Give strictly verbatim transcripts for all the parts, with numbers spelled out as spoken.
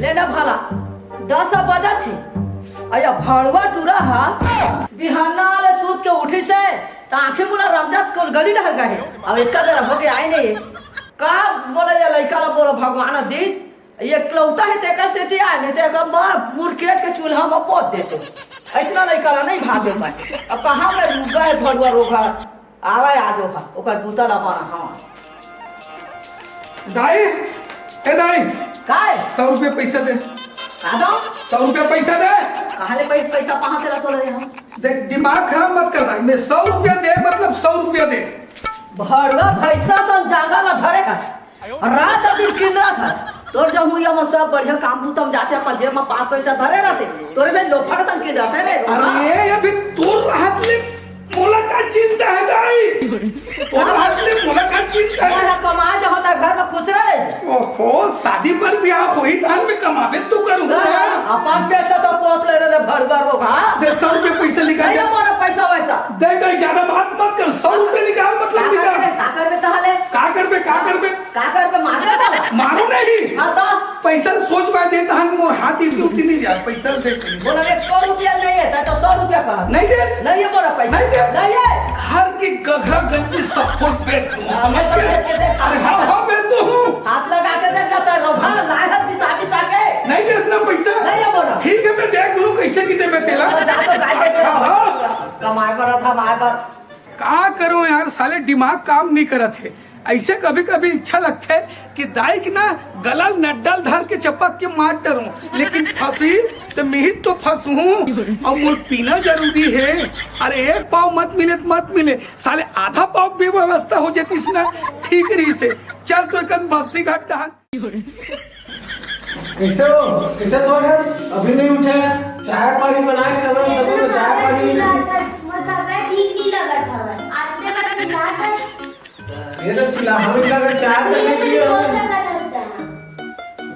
लेना भला, दस बजत हे। अया भड़वा टूरा हा बिहाना ले सूत के उठिस हे, त आंखी मुला रमजात कोल गली डहर गए हे। अब एतका बेरा होके आए नहीं हे। का बोला या लइका ला, बोला भगवान दीज, एकलौता हे तेकर सेती आए, नहीं ते एकर मार मुरकेट के चूल्हा म पोत देते। अइसना लइका ला नहीं भागे पाए। अब कहाँ में रुक गए भड़वा रोघा? आवे आज ओहा, ओकर बूता ला मारा, हाँ। दाई, ए दाई, काय? सौ रुपया पैसा दे। का दो? सौ रुपया पैसा दे। कहाँ ले पै-, पैसा कहाँ से रखो ले हम? देख, दिमाग खराब मत कर दाई, मैं सौ रुपया दे, मतलब सौ रुपया दे। भड़वा भैंसा सन जांगा ला धरे का। रात दिन किंदरा था। तोर जब हुई हम सब बढ़िया काम बूता म जाते, अपन जेब में पाँच पैसा धरे रहते, तोरे से लोफड़ सन के जाते रे, रोना। अरे, अभी तोर राहत ले मोला का चिंता है दाई? तोर राहत ले मोला का चिंता है? मोला कमा जो होता घर में खुश रहे। ओहो, शादी पर ब्याह होई धान में कमाबे तो करूँ ना। अपन पैसा तो पोस ले रे भड़वा रोघा। दे, सौ रुपये पैसा निकाल नहीं दे। हमारा पैसा वैसा। दे, दे, ज्यादा बात मत कर, सौ रुपये निकाल, मतलब का निकाल। करबे, का करबे तहले? का करबे, का करबे? का करबे, मार दे बोला। मारो नहीं। हाँ तो? पैसा सोच पाए दे, तहन मोर हाथ इतनी उतनी नहीं जाए, पैसा दे please। बोला, "एक सौ रुपया नहीं है, तो सौ रुपया कहा।" नहीं देस। नहीं है बोला पैसा। नहीं देस। नहीं है। घर की गघरा गंजी सब फुल बेच दूँ, हाँ, समझ मैं गए? समझ गए, देख, अरे हाँ, हाँ, बेच दूँ। हाथ लगा के देख, ना तो रोभा लायक बिसा बिसा के। नहीं देस ना पैसा। नहीं है बोला। ठीक है, मैं देख लूँ कैसे की देबे तेला। बस जा तो गाय दे दे। हाँ, हाँ। कमाए पर था, माए पर। का करूं यार, साले दिमाग काम नहीं करत हे। ऐसे कभी-कभी इच्छा लगथे कि दाई के ना गला ल नड्डा ल धर के चपक के मार डरूं, लेकिन फंसी तो मिहित तो फंसहूं और मोर पीना जरूरी हे। अरे एक पाव मत मिले तो मत मिले, साले आधा पाव भी व्यवस्था हो जातीस ना, ठीक रहीसे। चल तो एकन बस्ती घाट डहान। कैसे हो? कैसे सो गए? अभी नहीं उठे? चाय पानी बना के समय में तको तो चाय पानी नहीं पी। मोर तबियत ठीक नहीं लगत हवय। आज ले बस चिल्लात हस। ये तो चिल्ला, हम इतना अगर चाय तो ये नहीं तो पिए नहीं बोल हम। सकत हस।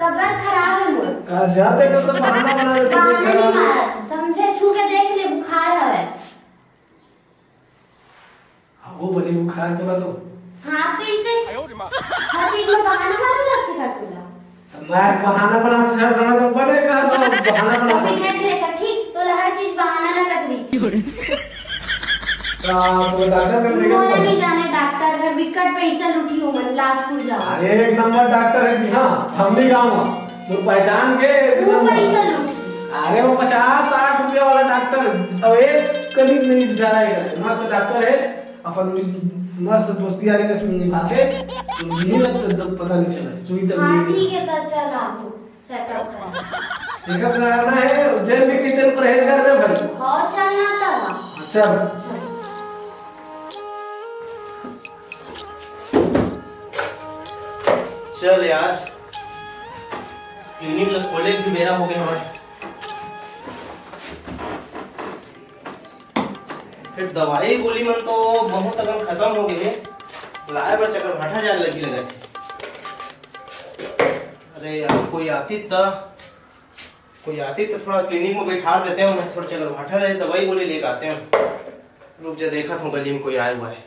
तबियत खराब है मोर। कहा जाते को तो बहाना बना लेते हो, बहाना नहीं खराब है। मारा तू, समझे? छू के देख ले, बुखार हवय। हाँ, वो बने बुखार तो बा तो। हाँ, कैसे? हर चीज में बहाना मारे लगथे का तोला? तो मैं बहाना बनाथे हर समय, तो बने कहा तो बहाना बनाथे। अभी देख ले का ठीक, तोला हर चीज बहाना लगत रही। तो, तो डॉक्टर कर लेंगे मोला तो। नहीं जाने डॉक्टर घर, बिकट पैसा लूटी हो मन, बिलासपुर जाओ। अरे, एक नंबर डॉक्टर है जी, हाँ, हम भी गाँव में। वो पहचान के तू एकदम पैसा लूटी। अरे, वो पचास साठ रुपया वाला डॉक्टर, तो एक कभी नहीं जा रहा है, मस्त डॉक्टर है, अपन मस्त दोस्ती यारी के निभाते, तो नहीं लगता, तो पता नहीं चला, सुई तक हाँ, नहीं लगी। ठीक है, तो चल आप चेकअप करा। चेकअप कराना है, उज्जैन में किस दिन परहेज कर रहे हो भाई? और चलना था। अच्छा। चल यार, क्लिनिक ल खोले के भी बेरा हो गए हमारे। फिर दवाई गोली मन तो बहुत अकन खत्म हो गए हे। लाए बर चक्कर भाटा जाए लगी लगा। अरे यार, कोई आती त, कोई आती त थोड़ा क्लिनिक में बैठा देते हैं, मैं थोड़ा चक्कर भाटा रहे, दवाई गोली लेके आते हैं। रुक जा, देखा था गली में कोई आया हुआ है।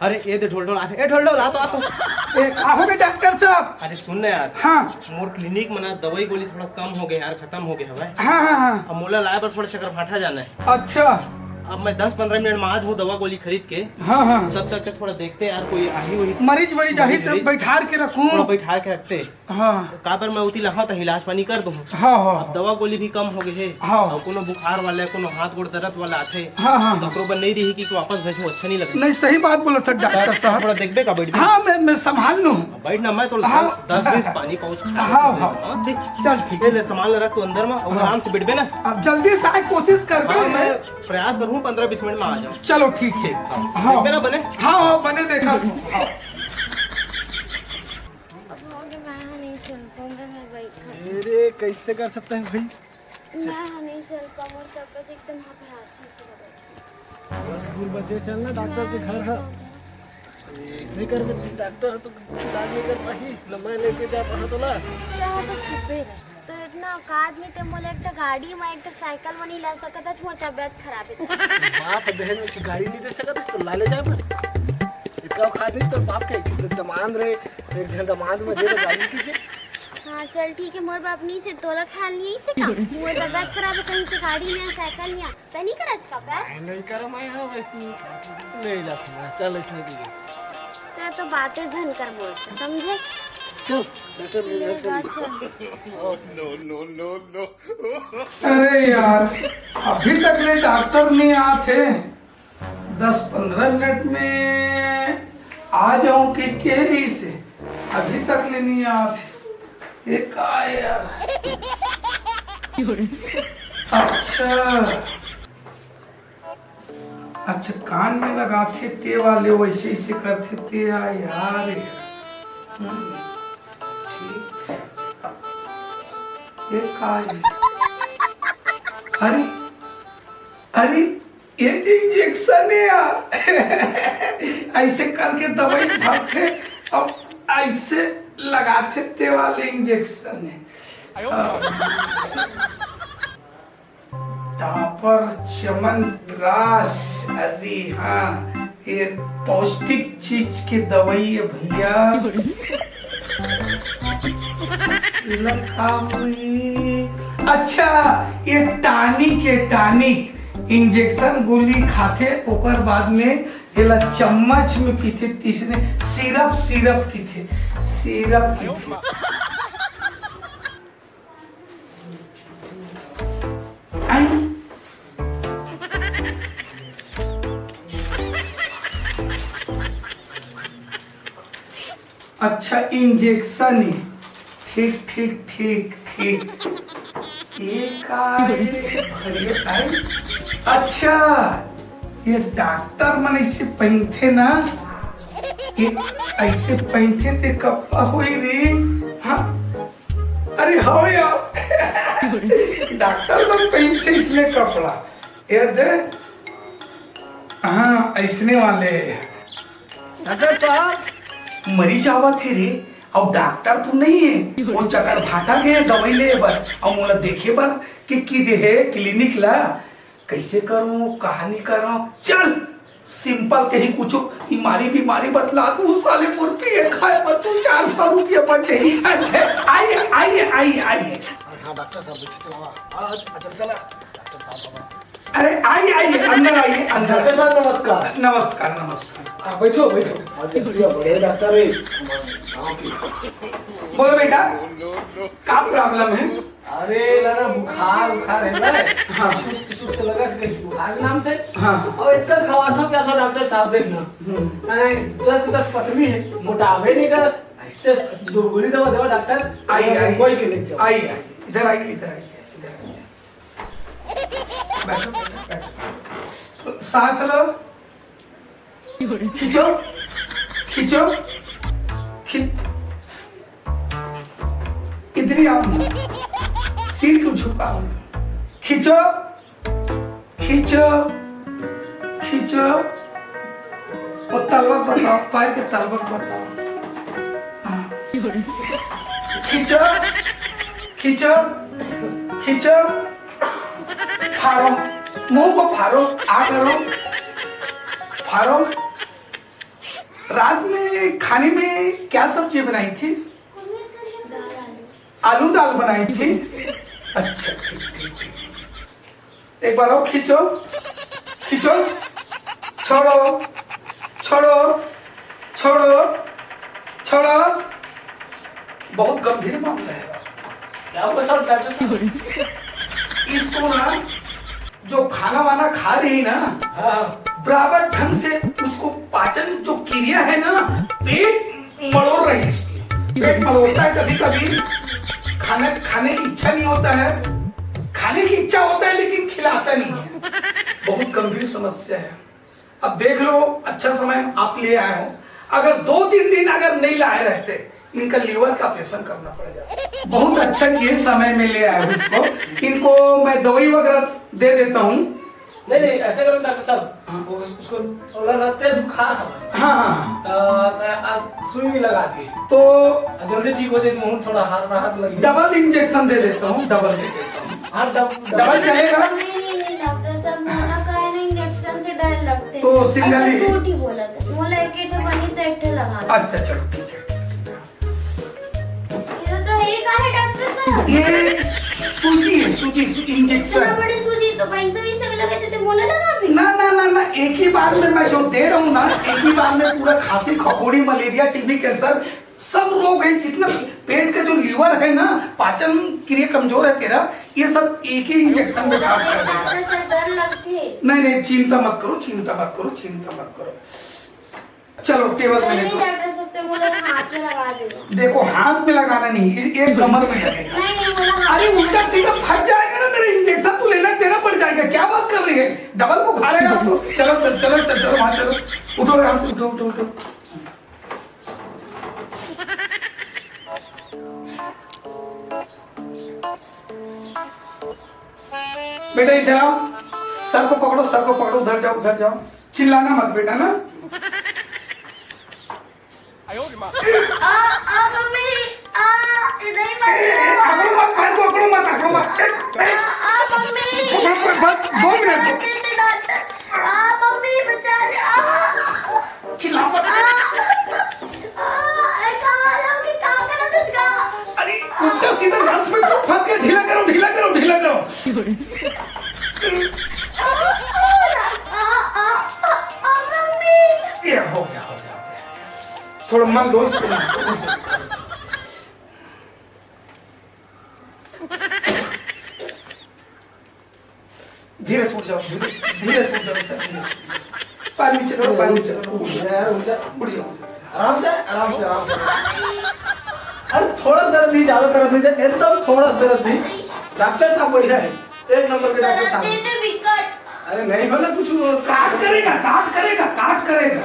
अरे, ए दे ढोलढोल आथे। ए ढोलढोल, आ तो, आ तो। ए, का हो गे डॉक्टर साहब? अरे सुन ना यार। हाँ। मोर क्लिनिक में ना दवाई गोली थोड़ा कम हो गए यार, खत्म हो गए हवय। हाँ, हाँ, हाँ। अब मोला लाए बर थोड़ा चक्कर भाटा जाना है। अच्छा। अब मैं दस पंद्रह मिनट में आ जाऊँ दवा गोली खरीद के। हाँ, हाँ। तब तक, तक थोड़ा देखते यार, कोई आही वही मरीज वरीज आही मरीज तो वरीज। बैठार के रखूँ। थोड़ा बैठार के रखते। हाँ। काबर मैं उती लहा त इलाज पानी कर दूँ। हाँ, हाँ। अब दवा गोली भी कम हो गए हे। हाँ। और कोनो बुखार वाला, कोनो हाथ गोड़ दर्द वाला आथे, हाँ, हाँ, हाँ। ककरो बर नहीं रही कि वापस भेजो, अच्छा नहीं लगता। नहीं, सही बात बोला सर डॉक्टर साहब। थोड़ा देखबे का, बैठ। हाँ, मैं, मैं संभाल लूँ। बैठ ना, मैं तो हाँ। दस बीस पानी पाउच खा हाँ, लेता हूँ, हाँ। हाँ, ठीक। चल, ठीक। ये ले, सामान ला रख तू अंदर में और हाँ। आराम से बैठबे ना। अब जल्दी से आए, कोशिश करबे। हाँ, मैं प्रयास करूँ पंद्रह बीस मिनट में आ जाऊँ। चलो, ठीक है। हाँ। देखबे ना बने? हाँ, हाँ, बने देखा तू। हाँ। अब हो गया, मैं यहाँ नहीं चल पाऊंगा, मैं बैठा। अरे, कैसे कर सकते हैं भाई? मैं यहाँ नहीं चल पाऊंगा, तब तक एकदम हफरासी से हो गई। बस दूर बचे, चल ना, डॉक्टर के घर है। नहीं कर सकती, डॉक्टर है तो इलाज नहीं कर पाही, न मैं लेके जा पाहा तो ना। चाहे तो छुपे रहे, तो इतना औकात नहीं ते मोला एक ठो गाड़ी में, एक ठो साइकिल में नहीं ला सकत हस, मोर तबियत खराब है। बाप दहेज में गाड़ी नहीं दे सकत हस, तो ला ले जाए। तो खा दे तो बाप के एक दमांद रहे, एक झन दमांद में दे दे गाड़ी की। हाँ, चल ठीक है, मोर बाप नहीं से तोला ख्याल नहीं से का? मोर तबियत खराब है, कहीं से गाड़ी नहीं, साइकिल नहीं, तै नहीं करस का प्यार? नहीं, नहीं करम आए हो वैसे। ले जा तू, चल इसने दीजिए। तै तो बातें झन कर बोल, समझे? चल, डॉक्टर ले ले, जा, चल। चल। अरे यार, अभी तक ले डॉक्टर नहीं आत हे। दस पंद्रह मिनट में आ जाऊं कि कह रही से, अभी तक ले नहीं आत हे। ये का है यार? अच्छा, अच्छा, कान में लगाथे ते वाले, वैसे ऐसे करथे ते आ यार। हम्म, ठीक है। ये का है? अरे, अरे, ये तो इंजेक्शन है यार। ऐसे करके दवाई भरथे, अब ऐसे लगाथे, ते वाले इंजेक्शन है। हाँ। डाबर च्यवनप्राश, अरे हाँ, ये पौष्टिक चीज के दवाई है भैया। एला का होई? अच्छा, ये टॉनिक है, टॉनिक। इंजेक्शन गोली खाथे, ओकर बाद में एला चम्मच में पीथे, तीसने सिरप, सिरप पीथे, सिरप पीथे। आई। अच्छा, इंजेक्शन है। ठीक, ठीक, ठीक, ठीक। ये का है? अरे, आई। अच्छा, ये डॉक्टर मन ऐसे पहनथे ना, ये ऐसे पहनथे ते कपड़ा होई रे। हाँ, अरे हाँ यार, डॉक्टर मन पहनथे इसने कपड़ा। ये दे, हाँ, ऐसने वाले। डॉक्टर साहब, मरीज आवत हे रे, अउ डॉक्टर तो नहीं है, वो चकर भाटा गए दवाई ले बर, अउ मोला देखे बर कि की दे है क्लिनिक ला। कैसे करूं, कहानी करूं, चल सिंपल कहीं कुछ, ई मारी बीमारी बतला तू साले, मोर पिए खाए पर तू चार सौ रुपया बन जाई। आइए, आइए, आइए, आइए। हाँ डॉक्टर साहब, बैठे चलावा। हाँ, अच्छा, चला डॉक्टर साहब। अरे आइए, आइए, अंदर आइए, अंदर। डॉक्टर साहब नमस्कार। नमस्कार, नमस्कार। हाँ, बैठो, बैठो। आज बढ़िया, बढ़िया डॉक्टर है। हाँ, ठीक। बोलो बेटा, का प्रॉब्लम है? अरे ना ना, बुखार उखार है ना। हाँ। सुस्त सुस्त लगा है, इस बुखार के नाम से। हाँ। और इतना खवात हो क्या था डॉक्टर साहब, देखना। हम्म। अरे, जस तस पतली है, मोटावे नहीं करत। ऐसे दो गोली दवा दवा डॉक्टर। आई, आई। कोई के ले जाओ। आई, आई। इधर आइए, इधर आइए, इधर आइए। बैठो, बैठो, बैठो। सांस लो। खींचो, खींचो, खींच, इधर ही आओ। सिर को झुकाओ। खींचो, खींचो, खींचो। वो तलवा बताओ, पैर के तलवा बताओ। हाँ। खींचो, खींचो, खींचो। फाड़ो, मुंह को फाड़ो, आ करो, फाड़ो। रात में खाने में क्या सब्जी बनाई थी? आलू दाल बनाई थी। अच्छा, ठीक, ठीक, ठीक। एक बार और खींचो, खींचो, छोड़ो, छोड़ो, छोड़ो, छोड़ो। बहुत गंभीर मामला है। क्या हुआ सर, डॉक्टर साहब? इसको ना, जो खाना वाना खा रही ना, हाँ। बराबर ढंग से उसको पाचन जो क्रिया है ना, पेट मरोड़ रही है इसकी। पेट मरोड़ता है कभी कभी, खाना खाने की इच्छा नहीं होता है, खाने की इच्छा होता है लेकिन खिलाता नहीं है। बहुत गंभीर समस्या है। अब देख लो, अच्छा समय आप ले आए हो, अगर दो तीन दिन अगर नहीं लाए रहते, इनका लिवर का ऑपरेशन करना पड़ जाता। बहुत अच्छा किए, समय में ले आए हो इसको। इनको मैं दवाई वगैरह दे देता हूँ। नहीं नहीं, ऐसे करो डॉक्टर साहब, हाँ। वो उस-, उसको बोला ना, तेज बुखार है। हाँ, हाँ, हाँ। तो, तो आप सुई लगा दी। तो जल्दी ठीक हो जाए, मुंह थोड़ा हाथ राहत लगे। डबल इंजेक्शन दे देता हूँ, डबल दे देता हूँ। हाँ, डब-, डबल चलेगा? नहीं, नहीं, नहीं, डॉक्टर साहब, मोला का है ना, इंजेक्शन से डर लगते। तो सिंगल ही। तू ठीक बोला था, मोला एक ही ठे बनी तो एक ठे लगा। अच्छा, चलो, ठीक है। ये तो, ये का है, डॉक्टर साहब? ये सूजी है, सूजी, सू-, इंजेक्शन। इतना बड़ी सूजी तो पैसे वैसे भी लगे थे, तो मोला लगा भी। ना, ना, ना, ना, एक ही बार में मैं जो दे रहा हूँ ना, एक ही बार में पूरा खांसी, खखोड़ी, मलेरिया, टीबी, कैंसर, सब रोग है, जितना पेट का जो लीवर है ना, पाचन क्रिया कमजोर है तेरा, ये सब एक ही इंजेक्शन में काम कर देगा। डॉक्टर साहब, डर लगती है। नहीं, नहीं, चिंता मत करो, चिंता मत करो, चिंता मत करो। चलो, टेबल पे नहीं, लेटो। डॉक्टर साहब, तो बोला हाथ में लगा देगा। देखो, हाथ में लगाना नहीं, ये, ये कमर में लगेगा। नहीं, नहीं, बोला हाथ अरे, में उल्टा सीधा फट जाएगा ना मेरा इंजेक्शन, तू लेना देना पड़ जाएगा। क्या बात कर रही है? डबल बुखार है आपको। चलो, चल, चलो, चल, चलो, वहाँ चलो। उठो, यहाँ से उठो, उठो, उठो। बेटा, इधर आओ। सर को पकड़ो, सर को पकड़ो, उधर जाओ, उधर जाओ। चिल्लाना मत बेटा ना। आ, आ, मम्मी, आ, इधर ही ए, ए, ए, पकड़ो। अकड़ो मत, भाई को अकड़ो मत, अकड़ो मत। ए, ए, आ, आ, मम्मी। बस, बस, बस, दो मिनट। दे दे डॉक्टर। आ, मम्मी, बचा ले, आ। चिल्लाओ मत। आ, आ, ए, कहाँ लोगे, कहाँ करा था इसका? अरे, उल्टा सीधा नस में क्यों फंस गए? ढीला करो, ढीला करो, ढीला करो। आ, आ, आ, आ, आ, मम्मी। ये हो गया, हो गया, हो गया। थोड़ा मन लो इसको। धीरे से उठ जाओ, धीरे, धीरे से उठ जाओ, धीरे से। पैर नीचे करो, पैर नीचे करो। उठ जा यार, उठ जा। उठ जाओ, उठ जाओ। आराम से, आराम से, आराम से। अरे थोड़ा सा दर्द नहीं, ज्यादा दर्द नहीं, एकदम थोड़ा सा दर्द नहीं। डॉक्टर साहब बढ़िया है, एक नंबर के डॉक्टर साहब। दे दे विकट। अरे नहीं हो ना कुछ। काट करेगा, काट करेगा, काट करेगा।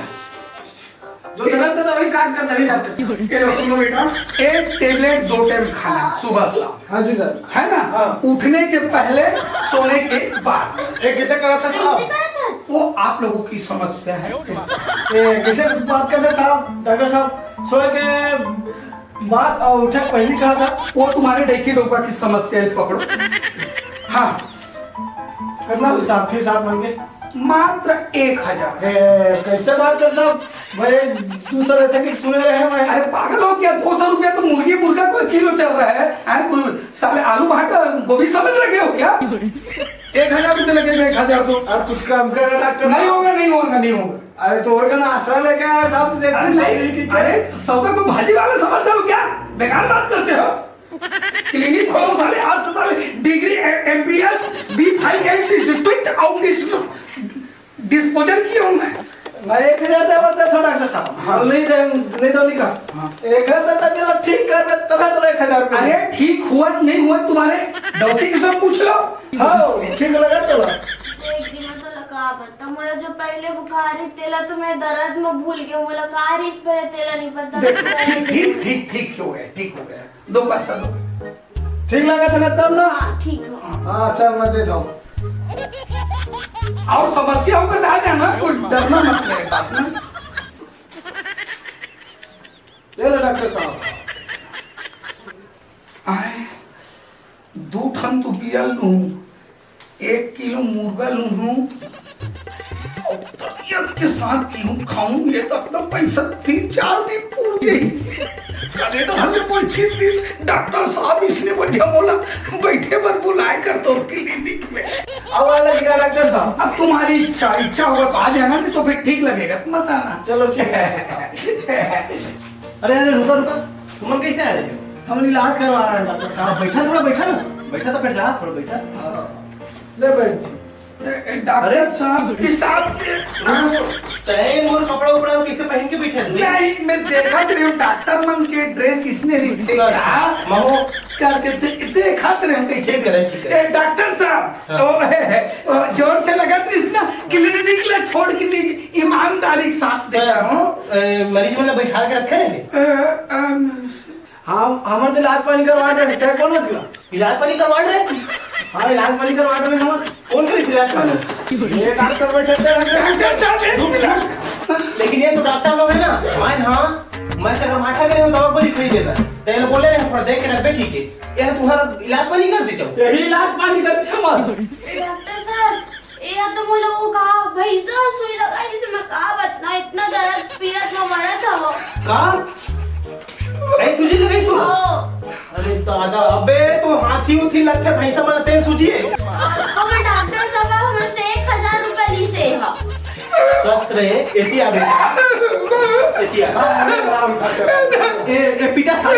जो गलत है, तो वही काट कर नहीं डॉक्टर साहब। ये लो, सुनो बेटा, एक टेबलेट दो टाइम खाना, सुबह शाम। हाँ जी सर। है ना? हाँ। उठने के पहले, सोने के बाद। ये कैसे करा था साहब? कैसे करा था? वो आप लोगों की समस्या है। ये कैसे बात करते साहब? डॉक्टर साहब, सोए के बाद और उठे पहली कहा था? वो तुम्हारे डैकी डोका की समस्या है, पकड़ो। हाँ। कितना पैसा फीस आप मांगे? मात्र एक हजार। ए, कैसे बात कर साहब? भाई, दो सौ रुपए की सुने रहे हैं भाई। अरे पागल हो क्या? दो सौ रुपया तो मुर्गी मुर्गा को किलो चल रहा है। हैं, कोई साले आलू भाटा गोभी समझ रखे हो क्या? एक हजार रुपये लगेगा, एक हजार तो। और कुछ कम करो डॉक्टर नहीं साहब। होगा, नहीं होगा, नहीं होगा। अरे तो और का ना आसरा लेके आया साहब, तो देख अरे कुछ नहीं, नहीं की क्या? अरे सौदा को भाजी वाला समझते हो क्या? बेकार बात करते हो। क्लिनिक खोलो साले, आज से साले डिग्री, एमबीएस, बी फाइव, एमडी से ट्विट आउट डिस्ट्रिक्ट डिस्पोजल किया हूँ मैं। मैं एक हजार दे, बता था डॉक्टर साहब। हाँ। नहीं दे, नहीं तो नहीं कहा। हाँ। एक हजार दे, तब जब ठीक कर दे, तब तो एक हजार रुपये। अरे ठीक हुआ नहीं हुआ, तुम्हारे डॉक्टर से पूछ लो। हाँ, ठीक लगा तो। देख जी, मैं तो लगा बता, मोला जो पहले बुखार ही तेला तो मैं दर्द में भूल गया, मोला का रिस पर तेला नहीं पता। देखो, ठीक, ठीक, ठीक, ठीक हो गया, ठीक हो गया। दो पैसा दो। ठीक लगा था ना तब ना? हाँ, ठीक हो। हाँ, चल मैं दे जाऊँ। और समस्या होगा तो आ जाना, कोई डरना मत मेरे पास ना। ले लो डॉक्टर साहब। आए, दो ठन तो बिया लूं, एक किलो मुर्गा लूं हूं, और तबियत के साथ पीऊं, खाऊं, ये तो अपना पैसा तीन चार दिन पूर जाही। कदे तो हल्ले बोल छिन दिन, डॉक्टर साहब इसने बढ़िया बोला, बैठे बर बुलाए कर तो क्लिनिक में। अब वाला जी का डॉक्टर साहब। अब तुम्हारी इच्छा, इच्छा होगा तो आ जाना, नहीं तो फिर ठीक लगेगा, मत आना। चलो ठीक है डॉक्टर साहब। अरे, अरे, रुका, रुका, तुमन कैसे आ रहे हो? हम इलाज करवा रहे हैं डॉक्टर साहब। बैठा, थोड़ा बैठा ना, बैठा तो फिर जा, थोड़ा बैठा। हाँ। ले बैठ जी। ए, ए, डॉक्टर अरे। साहब, ई साहब के तय मोर कपड़ा उपड़ा कैसे पहन के बैठे हैं? नहीं, मैं देखत रहे हूँ, डॉक्टर मन के ड्रेस इसने रखे अच्छा, क्या? महो। करके दे-, देखत रहे हूँ कैसे। ठीक है, ठीक है। ए, डॉक्टर साहब, हाँ। ओ, हे, हे, ओ, जोर से लगा तो इसना क्लिनिक ला छोड़ के दीजिए, ईमानदारी के साथ देता हूँ। ए, मरीज मन ला बैठा के रखे हैं? ए, अम, हम, हमर तो इलाज पानी करवा दे, क्या कौन हो गया? इलाज पानी करवा रहे? हाँ, इलाज पानी करवा रहे हम। कौन करी इलाज पानी? ये डॉक्टर बैठे थे, डॉक्टर साहब, एक मिनट। लेकिन ये तो डॉक्टर लोग है ना, हाँ, हाँ, मैं सगर माठा करे हूँ, दवा गोली खरीदे ला। तेल बोले रहे, थोड़ा देख के रखबे, ठीक है। ये तुम्हारा इलाज पानी कर दे जाओ। यही इलाज पानी कर दे हमारा। डॉक्टर साहब, ए, अब तो मोला वो कहा, भैंसा सुई लगाइस, मैं का बतना, इतना दर्द पीरत में मरत हव। का? ए, सुजी लगाइस तू? हो। अरे दादा, अबे तो हाथी उथी लगथे भैंसा मन तेल सुजी हे। तो मैं डॉक्टर साहब, हमर से एक हजार रुपया लीस हे। बस रे, एती आ बेटा। एती आ। ए, ए, पीटा साहब।